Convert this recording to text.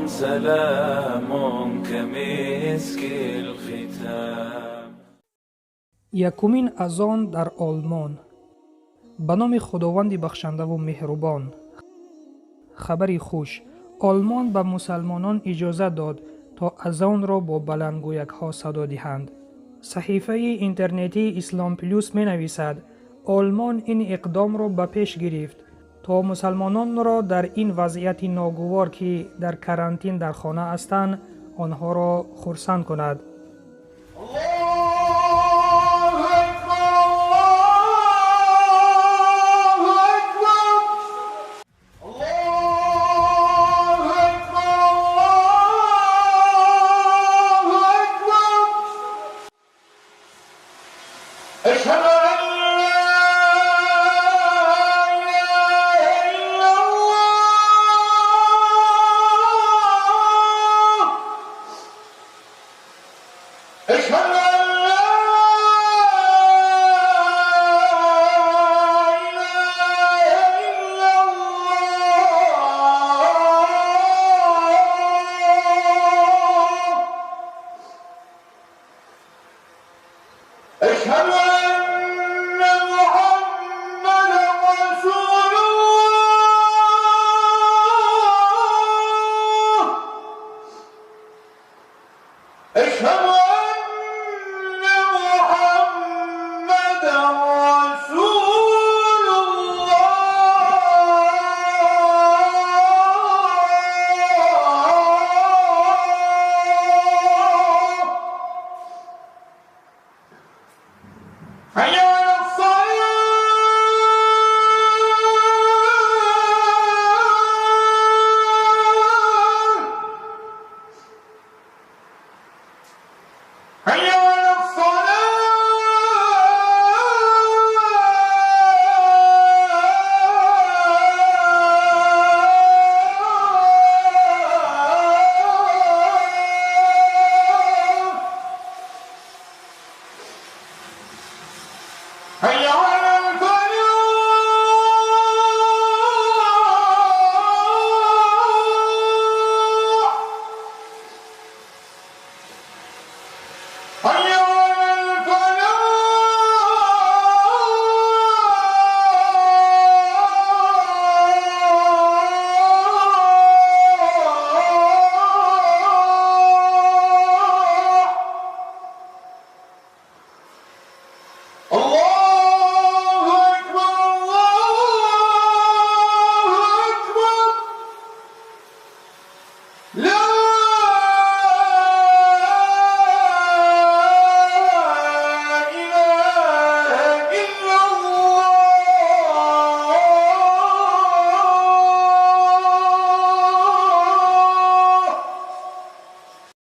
سلام كمسك الختام. Якумин азон дар Олмон. Ба номи Худованди бахшандаву меҳрубон. Хабари хуш: Олмон ба мусалмонон иҷозат дод, то азонро бо баландгӯякҳо садо диҳанд. Саҳифаи интернетии Ислом Плюс менависад: Олмон ин иқдомро ба пеш гирифт, то мусалмононро дар ин вазъияти ногувор, ки дар карантин дар хона ҳастанд, онҳоро хурсанд кунад.